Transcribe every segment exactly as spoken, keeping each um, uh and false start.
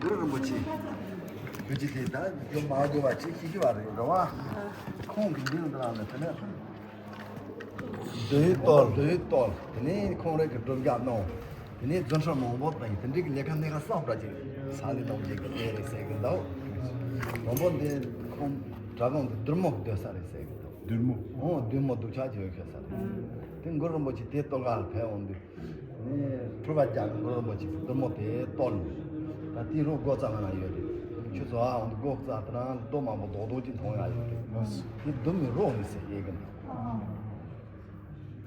གུ་རུ་རིན་པོ་ཆེ་རྒྱུ་ཅི་དེ་ད་རྒྱུ་མ་དགོས་པ་ཅིག་ཤེས་ཀྱི་བ་རེད་རེད་བ། ཁོང་གི་མདུན་དུ་ལ་ནི་དེ་ནས་རྡོའི་གཏོར་རྡོའི་གཏོར་དེ་ནས་ཁོང་རང་གི་སྒྲུབ་རྒྱག་གནང་། དེ་ནས་རྫུ་འཕྲུལ་མང་པོ་དང་དེ་འདྲའི་གི་ལས་ཀ་སྣེ་ཁ་གསར་པ་ཅིག་ས་ལས་གཏོང་བྱེད་ཀྱི་དེ་རེད་ཟེར་གི་འདུག་མང་པོ་འདི་ཁོང་དྲ་ཁང་དུ་བདུད་མོ་གི་སྡོད་ས་རེད་ཟེར་གི་འདུག་བདུད་མོ། ཨོ་བདུད་མོ་སྡུག་ཅག་ཅིག་ཡོད་ཤག་ས་རེད། དེ་གུ་རུ་རིན་པོ་ཆེ་དེ་གཏོར་ག་ལ་ཕེབས་འོང་དུས། ནས་ཕུར་པ་རྒྱག་གི་གུ་རུ་རིན་པོ་ཆེ་གི་བདུད་མོ་དེ་གཏོར་ནས། ད་དེའི་རོ་སྒོ་རྩ་ང་ན་ཡོད་རེད། ཁྱོད་ཚོ་ཨ་འོང་དུས་སྒོ་རྩ་དེ་ན་རྡོ་མང་པོ་རྡོག་རྡོག་ཅིག་མཐོང་ཡ་ཡོད་རེད། དེ་བདུད་མོའི་རོ་རེད་ཟེར་ཡས་གི་འདུག་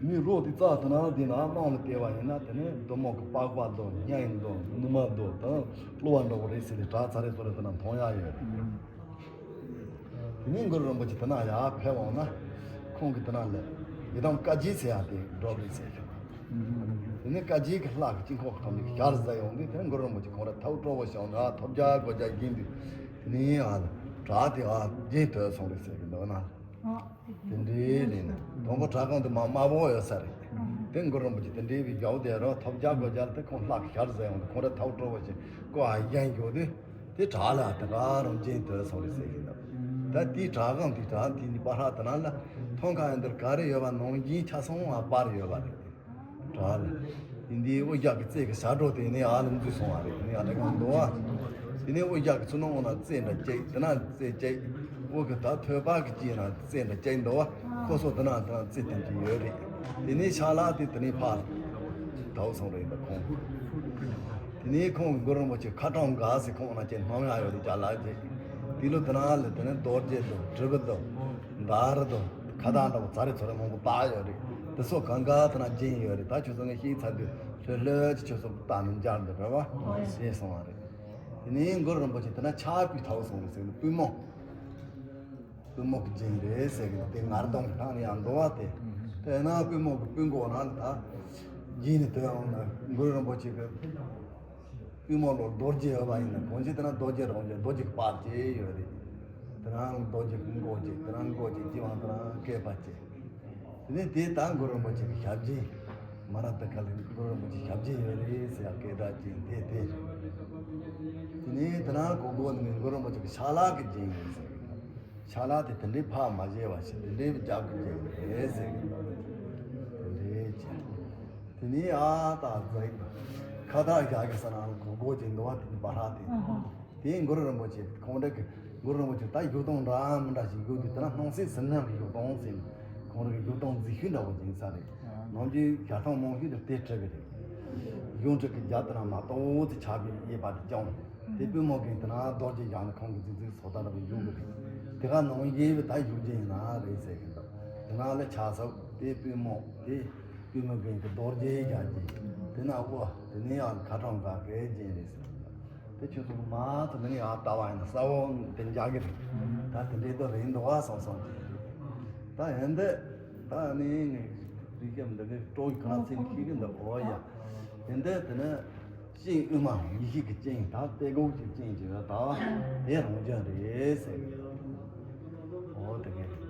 མི་རོ་དེ་རྩ་དེ་ན་དེ་ན་དམངས་ལ་བལྟས་པ་ཡིན་ན་དེ་ནས་བདུད་མོ་གི་པགས་པ་དང་སྙིང་དང་ནུ་མ་དང་དང་གློ་བ་འདྲ་བོ་རེད་ཟེར་ནས་བྲག་ཚ་རེ་ཚོ་རེ་དེ་ན་མཐོང་ཡ་ཡོད་རེད། དེ་ནས་གུ་རུ་རིན་པོ་ཆེ་དེ་ན་ཡར་ཕེབས་འོང་ན། ཁོང་གིས་དེ་ན་ལས་ཡི་དམ་བཀའ་རྒྱུད་ཟེར་ཡ་དེ་སྒྲོག་རེད་ཟེར་ཞིང་། དེ་ནས་བཀའ་རྒྱུད་ཀྱི་ལྷ་གི་དཀྱིལ་འཁོར་ཁང་གི་ཞལ་ཟ་ཡོང་དུས་དེ་ནས་གུ་རུ་རིན་པོ་ཆེ་ཁོང་ར་ཐབས་སྤྲོ་བོ་བྱུང་ནས་ཨ་ཐོབ་རྒྱལ་གོ་རྒྱལ་བརྒྱུད་དུས་དེ་ནས་ཨ་བྲག་དེ་ཨ་རྒྱུན་དུ་སོང་རེད་ཟེར་གི་འདུག་ན། དེ་འདྲའི་ལས་ན་དང་པོ་བྲག་ཁང་དུ་མ་དམར་པོ་ཡོད་ས་རེད། དེ་གུ་རུ་རིན་པོ་ཆེ་དེ་འདྲའི་བི་རྒྱའུ་དེ་རོ་ཐོབ་རྒྱལ་གོ་རྒྱལ་དེ་ཁོང་ལྷ་གི་ཞལ་ཟ་ཡོང་དུས་ཁོང་ར་ཐབས་སྤྲོ་བོ་བྱས་ཀོ་ཨ་ཡན་འགྱོ་དུས། དེ་བྲག་ལ་དེ་ག་རང་རྒྱུན་དུ་སོང་རེད་ཟེར་གྱི་འདུག་ད་དེའི་བྲག་སྒང་དེ་བྲག་དེ་ནི་པ་ཧྲ་དེ་ན་ལ་མཐོང་ག་ཡོད་འདིར་ག་རེ་ཡོད་པ་ནང་བཞིན་ཆ་ཚང་བ་པར་ཡོད་པ་རེད། བྲག་ལ་དེ་འདིའི་དབུ་རྒྱབ་ཀྱི་རྩེ་གི་ཞབས་བྲོ་དེ་ནི་ཨ་ལ་འཛུལ་སོང་བ་རེད། ནི་ཨ་ལ་གང་འདུག་བ། དེ་ནི་དབུ་རྒྱབ་ཀྱི་ཚུར་ནང་འོང་ན་རྩེ་འདྲ་སྐྱེས་དེ་ན་རྩེ་སྐྱེས། དབུ་གི་ད་ཐོད་པ་གི་དཀྱིལ་ན་རྩེ་འདྲ་སྐྱེས་འདུག་བ། ཁོ་སོ་དེ་ན་དེ་ན་རྩེ་དེ་འདྲ་ཡོད་རེད། དེ་ནི་ཤ་ལག་དེ་དེ་ནི་ཕར་དྭོགས་སོང་རེད་འདུག་ཁོང་། དེ་ནས་ཁོང་གི་གུ་རུ་རིན་པོ་ཆེ་ཁ་གྲངས་འགའ་ཞིག་ཁོང་རྣམས་ཀྱིས་སྣང་ཡག་ཡོད་རེད་ཅག་ལགས་ཀྱིས། དེ་ལོ་དེ་ན་ལ་དེ་ནས་རྡོ་རྗེ་དང་དྲིལ་བུ་དང་མདའ་རུ་དང་ཁ་བཏགས་འདྲ་བོ་ཚ་རེ་ཚོ་རེ་མང་པོ་བཏགས་ཡོད་རེད། དེ་སོགས་གང་ག་དེ་ན་སྦྱིན་ཡོད་རེད། ད་ཁྱོད་ཚོ་ངས་ཤེས་ཚར་དུས་ལྷོད་ལྷོད་ཀྱི་ཁྱོད་ཚོ་བཏགས་ནས་མཇལ་འདུག་རེད་བ། ཞེས་གསུངས་པ་རེད། དེ་ནས་གུ་རུ་རིན་པོ་ཆེ་དེ་ན་ཕྱག་དཔེ་དྭོགས་སོང་རེད་ཟེར་ནས་པུས་མོ། པུས་མོ་གི་རྒྱན་རེད་ཟེར་གི་འདུག་དེ་ངར་གདོང་གི་སྟེང་ནས་ཡང་འདུག་བ་དེ། དེ་ན་པུས་མོ་གི་པུས་མགོ་ན་ད། རྗེས་ནས་དེ་འོང་ན་གུ་རུ་རིན་པོ་ཆེ་གི་པུས་མོ་ལོ་རྡོ་རྗེ་ཡོད་པ་ཡིན་ན་གང་ཅི་དེ་ན་རྡོ་རྗེ་རང་རྒྱལ་རྡོ་རྗེ་གི་པར་ཅིག་ཡོད་རེད། དེ་ན་རྡོ་རྗེ་གི་མགོ་ཅིག་དེ་ན་མགོ་ཅིག་ཅི་བང་དེ་ན་སྐེད་པ་ཅིག་དེ་ནས་དེ་ད་གུ་རུ་རིན་པོ་ཆེ་གི་ཞབས་རྗེས། མ་ར་ཏི་ཀ་ལི་གུ་རུ་རིན་པོ་ཆེ་ཞབས་རྗེས་ཡོད་རེད་ཟེར་ཡ་སྐད་གྲགས་ཅན་དེ་དེ་རེད། དེ་ནས་དེ་ན་གོ་གོ་ནི་གུ་རུ་རིན་པོ་ཆེ་གི་ཕྱག་ལག་གི་རྒྱན་ཡོད་ཟེར། ཕྱག་ལག་དེ་དེ་འདྲའི་ཕར་མ་བཞེས་པ་ཞིག་དེ་འདྲའི་རྒྱབ་ཀྱི་རྒྱན་རེད་ཟེར་གི་འདུག་དེ་འདྲའི་རྒྱན། དེ་ནས་ཨ་ད་ཟེར་གི་འདུག་ཁ་བཏགས་རྒྱག་གི་ས་ན་གོ་གོ་ཅིག་འདུག་བ། དེ་ནི་པ་ཧྲ་དེ། དེ་གུ་རུ་རིན་པོ་ཆེ་ཁོང་འདྲ་གི་གུ་རུ་རིན་པོ་ཆེ་ད་བཞུགས་སྟངས་འདྲ་མི་འདྲ་ཞིག་བཞུགས་དུས་དེ་ན་སྣང་སྲིད་ཟིལ་གནོན་གི་བཞུགས་སྟངས་ཟེར་ནས་ཁོང་རང་གི་བཞུགས་སྟངས་མཛེས་ཤོས་འདྲ་བོ་ཡིན་ས་རེད། ནམ་རྒྱུན་ཞལ་ཐང་མང་ཤོས་དེ་དེ་བྲིས་པ་རེད། གཞུང་དྲུག་གི་རྒྱབ་དེ་ན་མ་གཏོགས་དེ་ཆགས་པའི་དབྱེ་བ་དེ་ཀྱང་། དེ་པུས་མོ་གི་དེ་ན་རྡོ་རྗེ་བཞག་ནས་ཁོང་གི་རྫིག་རྫིག་སོ་ད་འདྲ་བོ་བཞུགས་པ་རེད། དེ་ག་ནང་བཞིན་པའི་ད་བཞུགས་རྒྱུ་ཡིན་ན་རེད་ཟེར་གི་འདུག་དེ་ན་ལ་ཕྱག་སོགས་དེ་པུས་མོ་དེ་པུས་མོ་གི་རྡོ་རྗེ་བཞག་རྒྱུ། དེ་ན་དབུ་དེ་ནས་ཡང་ཁ་གྲངས་འགའ་གའི་རྒྱན་རེད་ཟེར་གི་འདུག་དེ་ཁྱོད་ཚོ་མ་ཚོ་འདི་ནས་ཡར་ལྟ་བ་ཡིན་ན་ས་འོག་དེ་འཇག་གི་རེད། ད་དེ་འདྲའི་དོ་རེད་འདུག་བ་སོང་སོང་གི། ད་ཡིན་འདི་ད་ནི་ངས་རིག་གམ་འདི་གི་སྤྲོ་གི་གང་ཚིག་ཤེས་གི་འདུག་འོ་ཡ། ཡིན་འདི་དེ་ནི་སྤྱན་དབུས་མ་ཡེ་ཤེས་ཀྱི་སྤྱན་ད་དཔེ་གོ་གི་སྤྱན་གྱི་ཡོད་ད་དེ་རང་རྒྱུ་རེད་ཟེར་གི་འདུག་འོ་དེ་གི་རེད།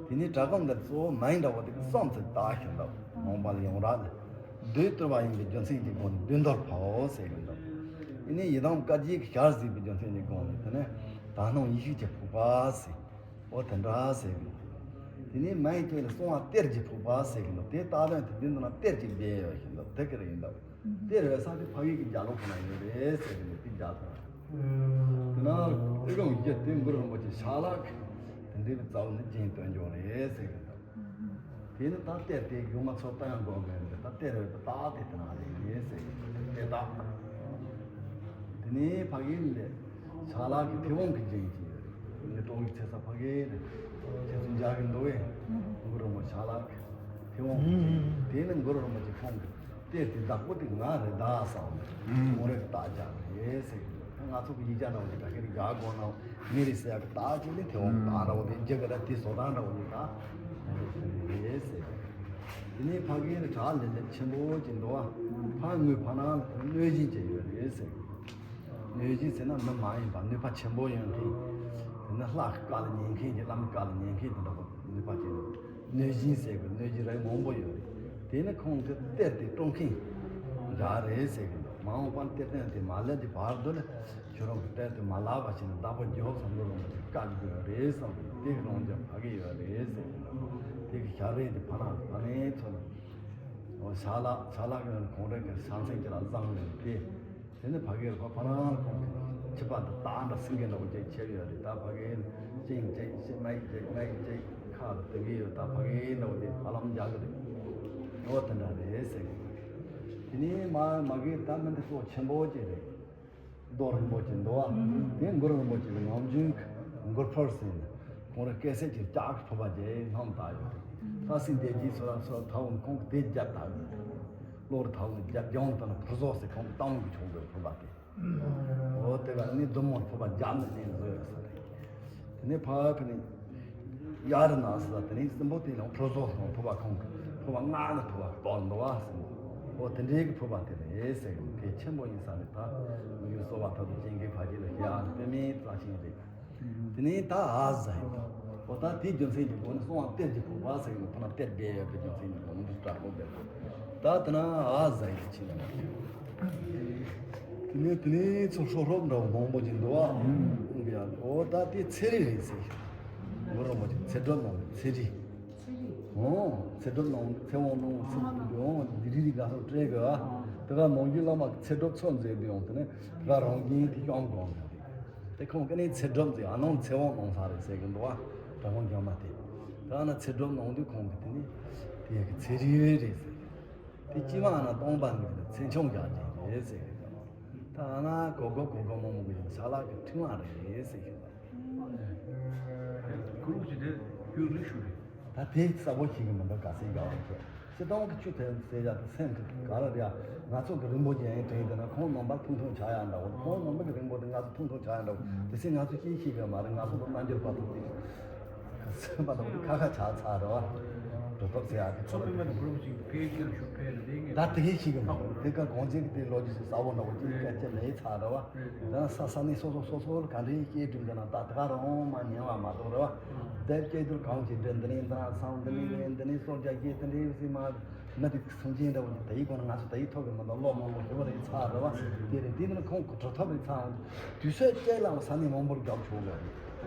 དེ་ནས་དྲ་སྒམ་འདི་གཙོ་བོ་མིང་འདྲ་བོ་དེ་གི་གསུམ་ཚིག་བཏགས་ཤིང་འདུག་མང་པ་ལ་ཡོང་ར་ལ། བདུད་བཏུལ་བ་ཡིན་པའི་རྒྱུ་མཚན་གྱི་སྒོ་ནས་བདུད་འདུལ་ཕོ་ཟེར་གྱི་འདུག་དེ་ནས་ཡི་དམ་བཀའ་རྒྱུད་ཀྱི་ཞལ་གཟིགས་པའི་རྒྱུ་མཚན་གྱི་སྒོ་ནས་དེ་ནས་དག་སྣང་ཡེ་ཤེས་ཀྱི་ཕུག་པ་ཟེར། འོ་དེ་འདྲ་ཟེར་གྱི་འདུག་དེ་ནས་མིང་གཅིག་ལ་གསང་བ་གཏེར་གྱི་ཕུག་པ་ཟེར་གྱི་འདུག་དེ་རྟགས་དོན་དེ་འདི་ནང་གཏེར་གྱི་སྦས་ཡོད་ཀྱི་འདུག་དེ་ག་རེ་ཡིན་འདུག་གཏེར་ཡོད་ས་དེ་ཕ་གི་གི་རྒྱ་ལོ་ཁོ་ན་ཡོད་རེད་ཟེར་གྱི་འདུག་དེ་རྒྱ་ཐང་། དེ་ན་ཨེ་ཀོང་བརྒྱད་དེ་གུ་རུ་རིན་པོ་ཆེ་ཕྱག་ལག་གི་དེ་འདྲའི་རྩ་བ་ནི་རྒྱན་སྟོན་འཇོག་རེད་ཟེར་གི་འདུག་དེ་ནི་ད་གཏེར་དེ་ཡོང་མ་ཚོ་ལྟ་ཡང་དགོས་མེད་རེད། ད་གཏེར་ཡོད་པ་ད་དེ་དེ་ན་རེད་ཟེར་གི་འདུག་དེ་ད། དེ་ནི་ཕ་གི་ནི་ཕྱག་ལག་གི་མཐེ་བོང་གི་རྒྱན་གྱི་ཡོད་རེད། ངས་གྲོང་གི་ཚེ་ས་ཕ་གི་རེད། ཁྱེད་ཚོ་མཇལ་གི་འདུག་གས། གུ་རུ་རིན་པོ་ཕྱག་ལག་གི་མཐེ་བོང་གི་རྒྱན་དེ་ནི་གུ་རུ་རིན་པོ་ཆེ་ཁོང་གི་གཏེར་དེ་བདག་པོ་དེ་ང་རེད་ད་བསམ་ནས་ཁོང་རང་གི་རྟགས་རྒྱག་རེད་ཟེར་གི་འདུག་ད་ང་ཚོ་གི་ཡིག་ཆ་འདྲ་བོ་ཞིག་ག་གེ་རེ་རྒྱག་དགོས་ན་མི་རེད་ཟེར་ཡག་གི་རྟགས་ཅིག་ནི་མཐེ་བོང་གི་རྟགས་འདྲ་བོ་དེ་རྒྱུ་གི་ར་དེ་བཟོ་སྟངས་འདྲ་བོ་ཡིན་ད་ཁོང་རང་གི་རེད་ཟེར་གི་འདུག་དེ་ནས་ཕ་གིའི་རི་བྲག་ལེ་ལེ་ཆེན་པོ་ཅིག་འདུག་བ། ཕར་ངོས་ཕ་ནང་ལ་གནོད་སྦྱིན་ཅིག་ཡོད་རེད་ཟེར་གི་འདུག་གནོད་སྦྱིན་ཟེར་ན་མི་མ་ཡིན་པ་ནུས་པ་ཆེན་པོ་ཡོད་མཁན། དེ་ནི་ལྷ་གི་བཀའ་ལ་ཉན་མཁན་གྱི་བླ་མའི་བཀའ་ལ་ཉན་མཁན་དེ་འདྲ་པོ་ནུས་པ་ཅན་རེད། གནོད་སྦྱིན་ཟེར་གི་གནོད་སྦྱིན་རིགས་མང་པོ་ཡོད་རེད། དེ་ནི་ཁོང་གི་གཏེར་དེ་དཀྲོག་མཁན་འདྲ་རེད་ཟེར་གི་འདུག་མ་འོངས་པར་གཏེར་སྟོན་དེ་མ་སླེབས་ཀྱི་བར་དུ་ལ་ཁྱོད་རང་གི་གཏེར་དེ་མ་བརླག་པ་བྱས་ནས་བདག་པོ་རྒྱལ་བ་བསམ་བློ་རང་གི་བཀའ་དགོས་རེད་བསམ་གི་དེ་གི་རང་ཅག་ཕ་གི་ཡོད་རེད་ཟེར་གི་འདུག་དེ་གི་ཞལ་རས་དེ་ཕ་ནང་ཕ་ནས་ཚོ་ལ་ཨོ་ཤ་ལག་ཤ་ལག་གི་ཁོང་རང་གི་ས་མཚན་གྱི་ལ་བཟང་ནས་དེ། དེ་ནས་ཕ་གིར་ཕ་ཕ་རང་ཁོང་གི་ཁྱི་པ་འདི་སྟག་འདྲ་སེང་གེ་འདྲ་བོ་ཅིག་ཁྱེར་ཡོད་རེད། ད་ཕ་གིར་ཅིང་ཅིག་ཤི་མིག་ཅིག་མིག་ཅིག་ཁ་ལ་དེ་གི་ཡོད། ད་ཕ་གིར་འདྲ་བོ་དེ་ཧ་ལམ་རྒྱག་གི་རེད། འོ་དེ་འདྲ་རེད་ཟེར་གི། དེ་ནས་མ་མ་གིར་ད་མི་འདི་གཙོ་ཆེན་པོ་ཅིག་རེད། རྡོ་རིན་པོ་ཆེ་འདུག་བ། དེ་མགུར་རིན་པོ་ཆེ་གི་ནམ་རྒྱུན་གི་མགུར་ཕུར་ཟེར་ནས་ཁོང་རང་སྐྱ་སེར་གྱི་ལྕགས་ཀྱི་ཕུར་པ་དེ་སྣམ་བཏགས་ཡོད་རེད། ད་སྲིད་འདས་ཀྱི་སོ་ར་སོ་ར་ཐའོ་ཁོང་གི་དེ་རྒྱབ་བཏགས་ཡོད་རེད། གློ་རུ་ཐའོ་རྒྱབ་ལྗོངས་དང་ཕུར་ཟོག་ཟེར་ཁོང་གི་གཏམ་གི་ཆུང་དུ་ཕུར་པ་དེ། འོ་དེ་ག་ནི་བདུད་མོ་ཕུར་པ་རྒྱབ་ནས་ནས་བཟོས་ཡོད་ས་རེད། དེ་ནས་ཕ་གི་ནི་ཡ་རི་ན་ཟེར་ད་དེ་ནས་སྲིན་པོ་དེ་ལ་ཕུར་ཟོག་དང་ཕུར་པ་ཁོང་གི་ཕུར་པ་ལྔ་ནི་ཕུར་པ་གཏོར་འདུག་བ་ཟེར། འོ་དེ་འདྲའི་གི་ཕུར་པ་དེ་རེད་ཟེར་གི་གལ་ཆེན་པོ་ཡིན་ས་རེད། ད་མི་ཡུལ་གསོ་བ་ཐོབ་ཏུ་ཅན་གྱི་ཕ་གི་ལ་ཡ་དཔེ་མེད་རྩ་ཆེན་རེད། དེ་ནས་ད་ཨ་ཟ་ཡིན། འོ་ད་དེའི་རྒྱུ་མཚན་གྱི་སྒོ་ནས་སོང་བ་གཏེར་གྱི་ཕུར་པ་ཟེར་གི་ཁོ་ན་གཏེར་སྦས་ཡོད་པའི་རྒྱུ་མཚན་གྱི་སྒོ་ནས་འདི་དྲག་པོ་སྦས། ད་དེ་ན་ཨ་ཟ་ཡིན་ཕྱིན་ལ། དེ་ནས་དེ་ནས་ཚུར་ཧྲོབ་ཧྲོབ་འདྲ་བོ་མང་པོ་ཅིག་འདུག་ཨ། འོ་ད་དེ་ཚེ་རིལ་རེད་ཟེར། མགུར་རིན་པོ་ཆེ་ཚེ་སྒྲུབ་ནང་ཚེ་རིལ། འོ་ཚེ་སྒྲུབ་ནང་ཚེ་དབང་ནང་ཚེ་འོ་འདི་རིལ་རིལ་ག་སོགས་སྤྲད་དགོས་ཨ། དེ་ག་ནང་རྒྱུད་བླ་མ་ཚེ་སྒྲུབ་ཚོ་མཛད་པའི་ཡོང་དེ་ནས་དེ་ག་རང་བཞིན་དེ་ཤོང་གོང་དེ་རེད། དེ་ཁོང་གི་ནས་ཚེ་སྒྲུབ་ཟེར་ཨ་ནང་ཚེ་དབང་ནང་ས་རེད་ཟེར་གི་འདུག་ཨ། དྲ་དབང་རྒྱ་མ་དེ། དེ་ཨ་ན་ཚེ་སྒྲུབ་ནང་དུས་ཁོང་གི་དེ་ནས་དེ་གི་ཚེ་རིལ་རེད་ཟེར། དེ་སྤྱི་བ་ཨ་ན་སྟོང་པ་ཉིད་ལ་ཚེ་མཆོག་རྒྱག་ཅིག་རེད་ཟེར་གི་འདུག་ད་ཨ་ན་གོ་གོ་གོ་གོ་མོ་མོ་གི་ཡིན་ས་ལ་གི་ཕྲེང་བ་རེད་ཟེར་གི་འདུག་ཁུ་རུ་ཅི་དེ་རྒྱུ་རིགས་ཤུ་རེད། ད་དེ་གསལ་པོ་ཤེས་གི་མི་འདུག་ག་ཚད་ཡག་པོ་ཁྱོད། སྤྱི་བཏང་གི་ཆུ་དེ་ཟེར་ཡག་དེ་སེམས་ཀྱི་ག་ལ་རེད་ཡ། ང་ཚོ་གི་རིན་པོ་ཆེ་ཡང་དྲན་དེ་ན་ཁོང་རྣམ་པ་ཐུང་ཐུང་ཆགས་ཡག་འདྲ་བོ། ཁོང་རྣམ་པ་གི་རིན་པོ་དེ་ང་ཚོ་ཐུང་ཐུང་ཆགས་ཡག་འདྲ་བོ། དེ་སྲིད་ང་ཚོ་ཅི་ཤེས་གི་མ་རེད། ང་ཚོ་དང་རྣལ་འབྱོར་པ་ཐུག་དེ་སེམས་པ་དང་ཁ་ཁ་ཆགས་ཚར་རེད་བ། འགྲོ་ཐབས་ཟེར་ཡག་གི་ཚོ་ཚོ་ཕན་པ་དང་ཁུ་རུ་ཅིག་ཕལ་ཆེར་ཤོག་ཕལ་ལ་དེ་ངས་ད་དེ་གས་ཤེས་གི་མ་རེད། དེ་ག་གོང་ཆེན་གི་དེ་ལོ་རྒྱུས་སུ་གསལ་པོ་འདྲ་བོ་ཅི་སྐད་ཆ་མེད་ཚར་རེད་བ། ད་ས་ས་ནས་སོ་སོ་སོ་སོ་ལ་ག་འདྲའི་སྐྱེས་བསྒྲིགས་འདི་ན་ད་དེ་ག་རང་མ་ཉན་བ་མ་གཏོགས་རེད་བ། དེབ་སྐྱེས་དུར་གང་ཞིག་འདྲེན་འདི་ནས་འདི་ན་སང་འདི་ནས་ལན་འདི་ནས་སོར་རྒྱག་སྐྱེས་དེ་འདྲའི་སྲིད་མ་མི་དེ་སུན་ཅན་འདྲ་བོ་ཅིག་དེའི་སྒོ་ནས་ང་ཚོ་དེའི་ཐོག་གི་མི་འདུག་ལོ་མང་པོ་ཞིག་རེད་ཚར་རེད་བ། དེ་རེད། དེ་ནས་ཁོང་གི་གྲུབ་ཐོབ་རེད་ཚར། དུས་ཚོད་སྐྱེལ་ལ་ས་ནས་མང་པོར་རྒྱག་ཆོག་གི་རེད།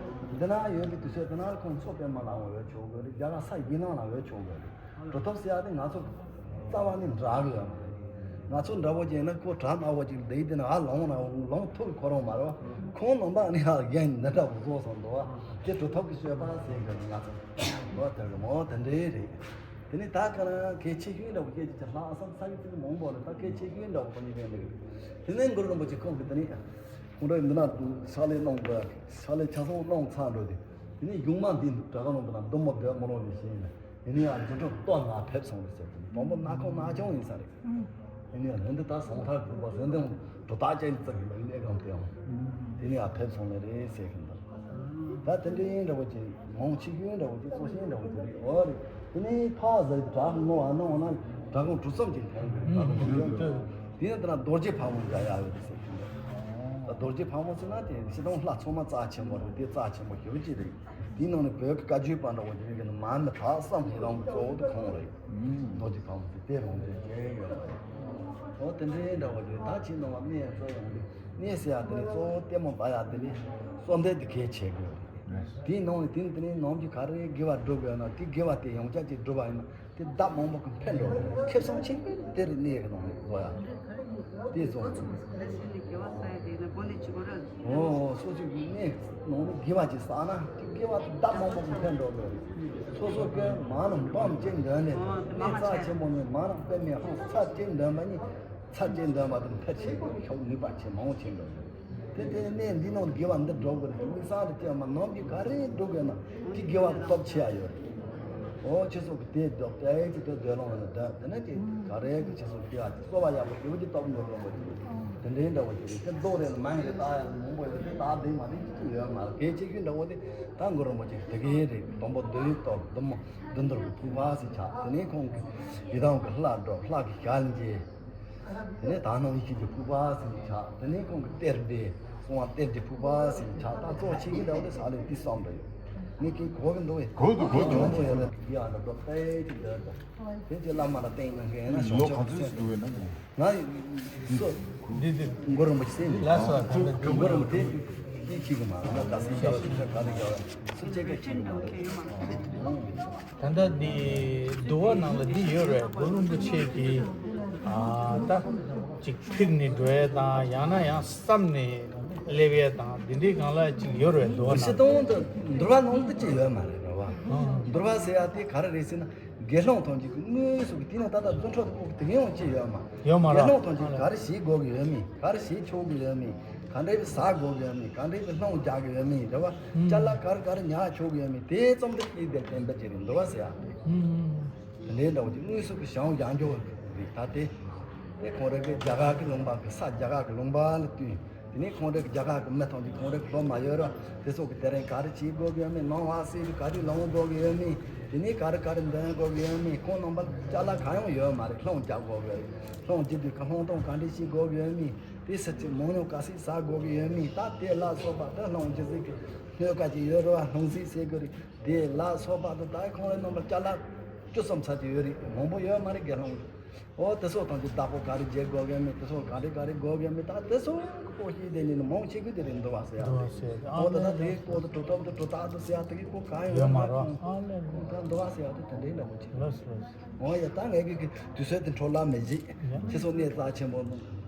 འདི་ན་ཡོད་པའི་དུས་ཚོད་དེ་ན་ཁོང་ཚོ་པད་མ་ལའང་འོས་ཆོག་གི་རེད། རྒྱ་གར་ས་ཡིན་ནང་ལ་འོས་ཆོག་གི་རེད། གྲུབ་ཐོབ་ཟེར་ཡག་དེ་ང་ཚོ་རྩ་བ་ནས་འདྲ་གི་ཡོད་མ་རེད། ང་ཚོ་འདྲ་བོ་ཅིག་ཡིན་ན་ཁོ་གྲ་ན་བོ་ཅིག་བསྡད་དེ་ན་ཨ་ལོང་ན་ལོང་ཐུབ་ཁོ་རང་མ་རེད་བ། ཁོང་ནང་པ་ནི་ཨ་རྒན་འདི་འདྲ་བོ་བཟོ་སོང་འདུག་བ། དེ་གྲུབ་ཐོབ་ཀྱི་སྤྱོད་པ་ཟེར་གི་ང་ཚོ་འོ་དེ་གི་མོ་དེ་འདྲའི་རེད། དེ་ནི་ད་ག་ན་གལ་ཆེ་ཤོས་འདྲ་བོ་སྐད་ཆ་ལྷག་བསམ་ས་གི་ཚིག་མང་པོ་ལ་ད་གལ་ཆེ་ཤོས་འདྲ་བོ་ཁོ་གཉིས་ཀའི་འདི་གི་དེ་ནས་མགུར་རིན་པོ་ཆེ་ཁོང་གི་དེ་ནི་ཁོང་འདྲ་འདི་ན་ཕྱག་ལས་གནང་དགོས། ཕྱག་ལས་ཆ་ཚང་གནང་ཚར་འགྲོ་དེ། དེ་ནས་གཞུང་མ་འདི་དྲ་ག་ནང་དུ་ན་འདུམ་མོ་བསྡད་མོ་རོ་ནས་བྱས་ནས། ཡིན་ནའི་ཡང་རྒྱུ་འཕྲོད་ལྟོ་ང་ཕེབས་སོང་རེད་ཟེར་གི་འདུག་དང་པོ་སྣ་ཁོང་སྣ་ཆུང་ཡིན་ས་རེད། ཡིན་ནའི་ཡང་ལན་འདི་ད་སོང་ཐར་དགོས་པ་ཟེར་འདི་འགྲོ་ཐག་ཅན་བརྩི་གི་མི་གནས་གང་དེའང་དེ་ནས་ཡང་ཕེབས་སོང་ནི་རེད་ཟེར་གི་འདུག་ད་དེ་འདྲའི་འདྲ་བོ་ཅིག་མང་ཆེ་ཤོས་འདྲ་བོ་ཅིག་གཙོ་ཆེན་འདྲ་བོ་ཅིག་རེད། འོ་རེད། དེ་ནས་ཕ་ཟེར་གི་དྲག་ནོ་ཨ་ནོ་ན་དྲག་གོང་གྲུ་གསུམ་གྱི་ཐོན་གི་དྲག་གོང་གྲུ་གསུམ་གྱི་དེ་ནས་དེ་ན་རྡོ་རྗེ་ཕག་མོ་འགའ་ཡག་ཡོད་རེད་ཟེར་གི་འདུག་ད་རྡོ་རྗེ་ཕག་མོ་ཟེར་ན་དེ་ཕྱི་དང་ལྷ་ཚང་མ་རྩ་ཆེན་པོ་རེད། དེ་རྩ་ཆེན་པོ་ཞེ་པོ་ཅིག་རེད། དེའི་ནང་ནས་བོད་ཀྱི་བཀའ་བརྒྱུད་པ་འདྲ་བོ་དེ་རིགས་ཀྱི་ནང་མ་ནི་བག་བསམ་གྱི་རང་གཙོ་བོ་དེ་ཁོང་རེད། རྡོ་རྗེ་ཕག་མོ་དེ་དེ་རང་རེད་ཅེས་ཡོད་རེད། འོ་དེ་འདྲའི་འདྲ་བོ་དེ་ད་ཕྱིན་ནང་ལ་གནས་གཙོ་ཡོང་དུས་གནས་ཟེར་ཡ་དེ་ནི་གཙོ་བོ་ལྟད་མོ་ལྟ་ཡ་དེ་ནི་གསོལ་འདེབས་དེ་གལ་ཆེ་གི་ཡོད་རེད། དེའི་ནང་ནས་དེ་ནི་དེ་ནི་ནམ་རྒྱུན་ག་རེ་དགེ་བ་སྒྲུབ་དགོས་ན་དེ་དགེ་བ་དེ་ཡང་བསྐྱར་ཅིག་སྒྲུབ་པ་ཡིན་ན། དེ་བདག་མང་པོ་གི་ཕན་འགྲོ་གི་རེད། ཁེ་བཟང་ཆེན་པོ་དེ་རེད། གནས་ཀྱི་ནང་ནས་བཟོ་ཡ་དེ་བཟོ། ཨོ་སོ་སོ་གི་གནས་ནང་ནས་དགེ་བ་ཅིག་བསགས་ན་དེ་དགེ་བ་དེ་བདག་མང་པོ་གི་ཕན་འགྲོ་གི་རེད། སོ་སོ་གི་མ་ནི་འབངས་ཅན་འདོན་ནས་གནས་རྩ་ཆེན་པོ་ནས་མ་ནི་དཔེ་མེད་ཧང་ཚ་ཅན་འདོན་པ་ནི་ཚ་ཅན་འདོན་པ་དང་ཕལ་ཆེར་ཤོག་ནུས་པ་ཆེ་མང་ཆེ་འགྲོ་གི་རེད། དེ་དེ་གནས་འདི་ནང་དགེ་བ་འདི་སྒྲུབ་དགོས་རེད། མི་སང་དུ་སྐྱེ་བ་ནམ་གྱི་ག་རེ་སྒྲུབ་དགོས་ན་དེ་དགེ་བ་དེ་སྟོབས་ཆེ་ཡ་ཡོད་རེད། ཨོ་ཁྱེད་ཚོ་གི་དེ་སྒྲུབ་དེ་ཅི་དེ་སྡོད་ལོང་ལ་སྡོད་དེ་ནས་དེ་ག་རེ་གི་ཁྱེད་ཚོ་དགེ་བ་དེ་གསོ་བ་ཡག་པོ་ཞེ་པོ་ཅིག་སྟོབས་འགྲོ་རོགས་པ་ཅིག་དེ་འདྲའི་འདྲ་བོ་ཅིག་རེད། དེ་ལྡོག་རེད་མ་ཡིན་རེད། ད་ཡང་མང་པོ་ཡོད་རེད། ད་དེ་མ་རེད་ཅི་ཅི་ཡོད་མ་རེད། གལ་ཆེ་ཤོས་འདྲ་བོ་དེ་ད་མགོ་རིན་པོ་ཆེ་དེ་གའི་རེད། དང་པོ་བདུད་གཏོར་བདུད་མོ་བདུད་འདུལ་གི་ཕུག་པ་ཟེར་ཆགས། དེ་ནས་ཁོང་གི་ཡི་དམ་གི་ལྷ་སྒྲུབ་ལྷ་གི་ཞལ་མཇལ། དེ་ནས་ད་ནང་ཡིད་ཀྱི་ཕུག་པ་ཟེར་ནས་ཆགས། དེ་ནས་ཁོང་གི་གཏེར་སྦས་སོང་བ་གཏེར་གྱི་ཕུག་པ་ཟེར་ནས་ཆགས། ད་གཙོ་ཆེ་གི་འདྲ་བོ་དེ་ས་ལེ་ཏི་བསམ་འདྲ་ཡོད། ངས་ཀྱིས་གོ་གི་འདུག་བས། གོ་འདུག་གོ་འདུག་ཡོང་གི་ཡོད་ལ་ཡ་ལ་འགྲོ་ཏེ་ཅིག་ཡོད་ད། དེ་ཅི་བླ་མ་ལ་བསྟེན་ན་མཁན་ན་ལོ་གང་ཚོད་ཞིག་འདུག་བས་ན། ང་སོ། འདི་འདི། མགོ་རིན་པོ་ཆེ་ཟེར་ནི། ལགས་སོ། ད་ལྟ་འདི་མགོ་རིན་པོ་ཆེ་དེ་ཁྱི་གི་མ་ང་ད་སེམས་ཤ་བ་ཤ་ག་ལ་རྒྱག་སུ་ཆེ་ག་ཁྱི་གི་མ། ད་ལྟ་འདི་འདུལ་བ་ནང་ལ་འདི་ཡོད་རེད། མགོ་རིན་པོ་ཆེ་གི་ཨ་ད་ཅིག་ཕིག་ནས་འགྲོ་ཡས་དང་ཡང་ན་ཡང་བསམ་ནས་སླེབས་ཡས་དང་འདི་འདྲའི་སྒང་ལ་ཅིག་ཡོད་རེད། འདུལ་བ་ནང་། སྤྱིར་བཏང་དུ་འདུལ་བ་ནང་དུ་ཅི་ཡོད་མ་རེད་རེད་བ། འདུལ་བ་ཟེར་ཡ་དེ་ག་རེ་རེད་ཟེར་ན། དགེ་སློང་ཐམས་ཅད་ཀྱི་དངོས་སུ་གི་དེ་ནས་ད་ལྟ་རྫུ་འཕྲུལ་དུ་ཕོག་གི་དེ་ཡང་ཅི་ཡོད་མ། ཡོད་མ་རེད། དགེ་སློང་ཐམས་ཅད་ག་རེ་བྱེད་དགོས་ཀྱི་ཡོད་མིན། ག་རེ་བྱེད་ཆོག་གི་ཡོད་མིན། ག་འདྲའི་བཟའ་དགོས་ཀྱི་ཡོད་མིན། ག་འདྲའི་ལྷུང་རྒྱག་གི་ཡོད་མིན་རེད་བ། ཅ་ལག་ག་རེ་ག་རེ་ཉར་ཆོག་གི་ཡོད་མིན། དེ་ཙམ་དུ་ཤེས་བསྡད་བསྟན་པ་ཅིག་རེད། འདུལ་བ་ཟེར་ཡ་དེ། དེ་འདྲའི་འདྲ་བོ་ཅིག་དངོས་སུ་གི་བྱང་ཡང་འགྱོ་རེད་ད་དེ། དེ་ཁོང་རང་གི་རྒྱ་གར་གི་ལུང་པ་གི་ས་རྒྱ་གར་གི་ལུང་པ་ལ་བསྟུན། དེ་ནས་ཁོང་རང་གི་རྒྱ་གར་གི་མི་ཐམས་ཅད་ཁོང་རང་གི་སློབ་མ་ཡོད་ར་དེ་ཚོ་གི་དེ་རིང་ག་རེ་བྱེད་དགོས་ཀྱི་ཡོད་མེད། ནང་བ་སྲིད་དུ་ག་རེ་ལོངས་དགོས་ཀྱི་ཡོད་མེད། དེ་ནས་ག་རེ་ག་རེ་འདོན་དགོས་ཀྱི་ཡོད་མེད། ཁོང་རྣམ་པ་ཅ་ལག་གང་ཡང་ཡོད་མ་རེད། ལྷུང་རྒྱག་དགོས་ཀྱི་རེད། ལྷུང་རྒྱུ་དུས་ཁ་ལྷུང་སྟོང་ག་འདྲ་བྱེད་དགོས་ཀྱི་ཡོད་མེད། དེ་ཟེར་ཅིག་མང་ཉུང་ག་ཚོད་ཟ་དགོས་ཀྱི་ཡོད་མེད། ད་དེ་ལ་སོགས་པ་དེ་ལྷུང་རྒྱུ་ཟིག་གི་སྣོད་ཀ་ཅིག་ཡོད་རེད་བ། ལྷུང་ཟིག་ཟེར་དགོས་རེད། དེ་ལ་སོགས་པ་དེ་ད་ཁོང་རའི་རྣམ་པར་ཅ་ལག་བཅུ་གསུམ་ཚར་གྱི་ཡོད་རེད། མང་པོ་ཡོད་མ་རེད། དགེ་སློང་། ཨོ་དེ་ཚོ་དང་དེ་བདག་པོ་ག་རེ་བྱེད་དགོས་ཀྱི་མེད། དེ་ཚོ་ག་རེ་ག་རེ་དགོས་ཀྱི་མེད། ད་དེ་ཚོ་གི་སྤོ་ཤེས་དེ་ནི་མང་ཆེ་གི་དེ་རེད། འདུལ་བ་ཟེར་ཡ་འདུལ་བ་ཟེར་ཡ། ཨོ་ད་ལྟ་དེ་ཀོ་དེ་གྲུབ་ཐོབ་དེ་གྲུབ་རྟགས་དེ་ཟེར་ཡ་དེ་གི་ཀོ་གང་ཡོད་ཡོད་མ་མ་རེད། རེད། ཨ་ལས། ད་འདུལ་བ་ཟེར་ཡ་དེ་དེ་འདྲའི་འདྲ་པོ་ཅིག་ལགས་སོ། ལགས་སོ། ཨོ་ཡ་ད་ངས་གི་གི་དུས་ཚོད་དེ་འཕྲོ་བརླག་མི་བྱེད། ཁྱེད་ཚོ་གནས་རྩ་ཆེན་པོ་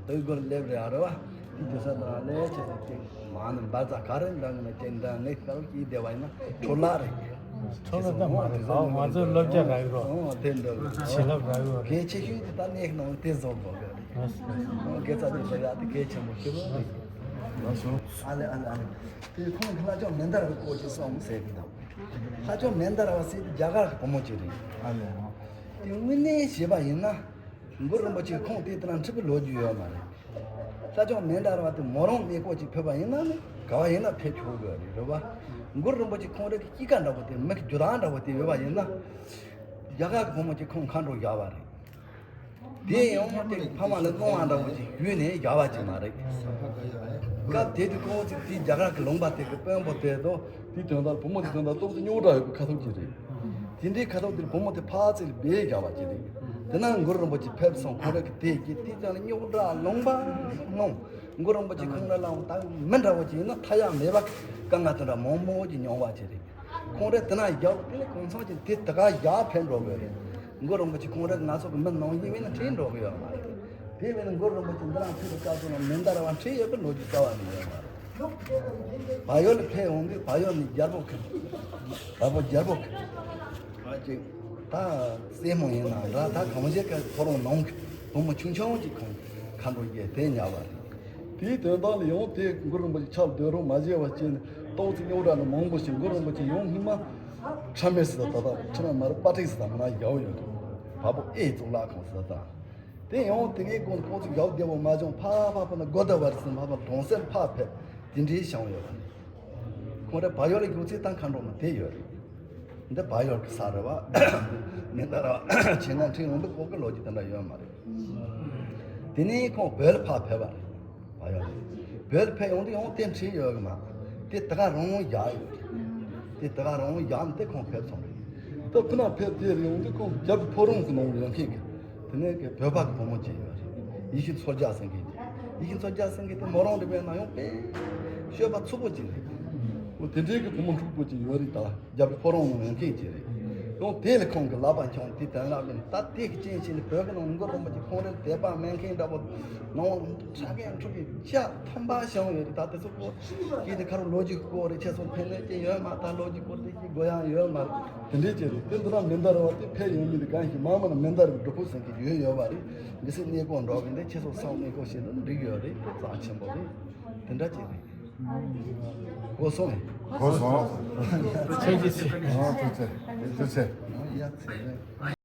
དུས་འགོར་སླེབས་རེད་ཨ་རེད་བ། དེ་དུས་ཚོད་དང་ལས་ཁྱེད་ཚོ་ཅིག་མ་ནི་འབར་རྩ་ག་རེ་འདྲ་ངན་ཅན་འདྲ་ངས་སྐལ་གྱིས་བདེ་བ་ཡིན་ན་འཕྲོ་བརླག་རེད། འཕྲོ་བརླག་ད་མ་རེད། ཨོ་ང་ཚོའི་བསླབ་བྱ་རག་རོགས། ཨོ་དེ་འདྲ་རེད། བྱིན་རླབས་རག་རོགས་རེད། གལ་ཆེ་ཤོས་དེ་ད་གནས་ནང་དེ་བཟོ་དགོས་རེད། ཨོ་དགེ་རྩ་དེ་བཟོ་ཡ་དེ་གལ་ཆེན་པོ་ཞིག་རེད། ཨ་ལེ་ཨ་ལེ་ཨ་ལེ། དེ་ཁོང་གི་ལྷ་ལྕམ་མན་དཱ་ར་གི་སྐོར་ཅིག་གསུངས་ཟེར་གི་འདུག་ལྷ་ལྕམ་མན་དཱ་ར་བ་ཟེར་དེ་རྒྱ་གར་གི་བུ་མོ་ཅིག་རེད། ཨ་ལེ། དེ་དངོས་གནས་བྱས་པ་ཡིན་ན། གུ་རུ་རིན་པོ་ཆེ་ཁོང་དེ་ལྟ་ན་འཁྲིད་པའི་ལོ་རྒྱུས་ཡོད་མ་རེད། ལྷ་ལྕམ་མན་དཱ་ར་བ་དེ་མོ་རང་གནས་སྐོར་ཅིག་ཕེབས་པ་ཡིན་ན་ནི་ག་བ་ཡིན་ན་ཕེབས་ཆོག་གི་རེད་རེད་བ། གུ་རུ་རིན་པོ་ཆེ་ཁོང་རང་གི་སྐྱེས་ཀ་འདྲ་བོ་དེ་མི་གི་རྒྱུ་དང་འདྲ་བོ་དེ་ཡོད་པ་ཡིན་ན། རྒྱ་གར་གི་བུ་མོ་ཅིག་ཁོང་མཁའ་འགྲོ་བཞག་པ་རེད། དེ་ཡང་དེ་ཕ་མ་ལ་གནང་བ་འདྲ་བོ་ཅིག་ཞུས་ནས་བཞག་པ་ཅིག་མ་རེད། སྐབས་དེ་དུས་ཁོང་ཅིག་དེ་རྒྱ་གར་གི་ལུང་པ་དེ་གི་དཔོན་པོ་དེ་དང་དེའི་དོན་དག་བུ་མོ་དེ་དོན་དག་ཏོག་ཙམ་རྙོག་དྲ་ཡོད་པའི་ཁ་ཐུག་ཅིག་རེད། དེ་འདྲའི་ཁ་ཐུག་དེར་བུ་མོ་དེ་ཕར་ཚུར་སྦས་བཞག་པ་ཅིག་རེད། དེ་ན་གུ་རུ་རིན་པོ་ཆེ་ཕེབས་སོང་། ཁོང་རང་གི་དེ་གི་དེ་ཙམ་རྙོག་དྲ་ལུང་པ་ནང་། གུ་རུ་རིན་པོ་ཆེ་ཁོང་རང་ལའང་ད་མི་འདྲ་བོ་ཅིག་ཡིན་ན་ཐར་ཡག་མེད་པ་དཀའ་ངལ་དེ་འདྲ་མང་པོ་ཅིག་མྱོང་བ་ཅིག་རེད། ཁོང་རང་དེ་ན་བཞག་དེ་ནས་གང་ཚང་ཅིག་དེ་དེ་ག་བཞག་ཕེབས་འགྲོ་དགོས་རེད། གུ་རུ་རིན་པོ་ཆེ་ཁོང་རང་ང་ཚོ་གི་མི་ནང་བཞིན་བས་ན་ཁྲིད་འགྲོ་གི་ཡོད་མ་རེད། དེ་བས་ན་གུ་རུ་རིན་པོ་ཆེ་འདི་རང་ཕེབས་པའི་སྐབས་སུ་ན་མན་དཱ་ར་བ་ཁྲིད་ཡོད་པའི་ལོ་རྒྱུས་རྩ་བ་ནས་ཡོད་མ་རེད། བལ་ཡུལ་ནས་ཕེབས་ཡོང་དུས་བལ་ཡུལ་ནས་རྒྱལ་པོ་གི་བལ་པོ་རྒྱལ་པོ་གི་ཨ་ཅེ་ད་སྲས་མོ་ཡིན་ན་འདྲ་ད་གང་བྱེད་ཀ་ཁོ་རང་ནང་གི་བུ་མོ་ཆུང་ཆུང་ཅིག་ཁོང་མཁའ་འགྲོ་བརྒྱད་དེ་ཉར་བ་རེད། དེའི་དོན་དག་ལ་ཡང་དེ་གུ་རུ་རིན་པོ་ཆེ་ཕྱག་སྡོད་རོགས་མ་བྱས་པ་བྱས་ནས་ཏོག་ཙམ་རྙོག་དྲ་ནི་མང་པོ་ཞིག་གུ་རུ་རིན་པོ་ཆེ་ཡང་སྔོན་མ་ཁྲ་མེ་སི་ད་ད་ཁྲ་མ་མ་རེད་པ་ཏྲིག་སི་ད་མ་ན་ཡག་ཡོད་རེད། བ་པོ་ཨེ་གཙུག་ལག་ཁང་སི་ད་ད་དེ་ཡང་དེ་གའི་གོང་ཏོག་ཙམ་ཡག་བདེ་བོ་མ་བྱུང་ཕ་ཕ་ཕ་ན་གོ་ད་བར་སི་མ་ཕ་གྲོང་གསེབ་ཕ་ཕེབས་དེ་འདྲའི་བྱུང་ཡོད་རེད། ཁོང་རེ་བལ་ཡུལ་ལ་རྒྱུག་ཚེ་ད་མཁའ་འགྲོ་མ་དེ་ཡོད་རེད། འདི་བལ་ཡུལ་གི་ས་རེད་བ། མི་ད་ར་བ་ཆེ་ན་ཁྲིད་ཡོང་འདི་ཁོག་གི་ལོ་རྒྱུས་དེ་འདྲ་ཡོད་མ་རེད། དེ་ནས་ཁོང་བོད་ལ་ཕར་ཕེབས་པ་རེད། བལ་ཡུལ་ལ་བོད་ལ་ཕེབས་ཡོང་དུས་ཡང་དེ་འཁྲིད་ཡོད་གི་མ། དེ་ད་ག་རང་ཡག་ཡོད་རེད། དེ་ད་ག་རང་ཡག་ནི་དེ་ཁོང་ཕེབས་སོང་རེད། ད་ཕུ་ན་ཕེབས་དེ་རེད་ཡོང་དུས་ཁོང་རྒྱབ་ཕོ་རོང་གི་ནང་ཡོད་མཁན་གི། དེ་ནས་གི་བོད་པ་གི་བུ་མོ་ཅིག་ཡོད་རེད། ཡིད་བཞིན་མཚོ་རྒྱལ་ཟེར་མཁན་ཅིག་ཡིད་བཞིན་མཚོ་རྒྱལ་ཟེར་མཁན་དེ་མོ་རང་རེད་པས་ན་ཡང་དཔེ་སྤྱོད་པ་ཚུགས་པོ་ཅིག་རེད། འོ་དེ་འདྲའི་གི་བུ་མོ་འཁྲུག་པོ་ཅིག་ཡོད་རེད། ད་རྒྱབ་ཕོ་རོང་ནང་ཡོད་མཁན་ཅིག་རེད། ཡང་དེ་ལ་ཁོང་གི་ལག་པ་འཁྱོངས་དེ་དོན་ལག་ལེན་ད་དེ་གི་རྐྱེན་བྱས་ནས་བོད་གི་ནང་མགོ་རིན་པོ་ཆེ་ཁོང་རེ་དད་པ་མེད་མཁན་འདྲ་པོ་ནང་ལ་ཆ་གས་འཁྲུག་གི་ཆ་ཐམ་པ་བྱུང་ཡོད་རེད། ད་དེ་ཚོ་ཁོ་སྐྱེས་ནས་ཁ་རུ་ལོ་རྒྱུས་སྐོར་རེད། ཁྱེད་ཚོ་ཕན་ནས་ཀྱི་ཡོད་མ་ད་ལོ་རྒྱུས་སྐོར་དེ་ཤེས་དགོས་ཡང་ཡོད་མ་རེད། དེ་འདྲའི་ཅིག་རེད། དེ་འདི་རང་མན་དཱ་ར་བ་དེ་ཕེབས་ཡོང་མི་དེ་གང་ཞིག་མ་མ་ན་མན་དཱ་ར་བའི་སྒྲུབ་ཕུག་ཟེར་གྱི་ཡོད་ཡོད་པ་རེད། མི་སེར་གནས་སྐོར་འགྲོ་གི་འདི་ཁྱེད་ཚོ་སང་གནས་སྐོར་བྱེད་དུ་འགྲིག་ཡོད་རེད། དེ་རྩ་ཆེན་པོ་རེད། དེ་འདྲ་ཅིག་རེད། གོ་སོང་ངས། གོ་སོང་། ཐུགས་རྗེ་ཆེ། ཨ་ཐུགས་རྗེ་ཆེ། ཐུགས་རྗེ་ཆེ། ཡ་ཚེ་རིང་།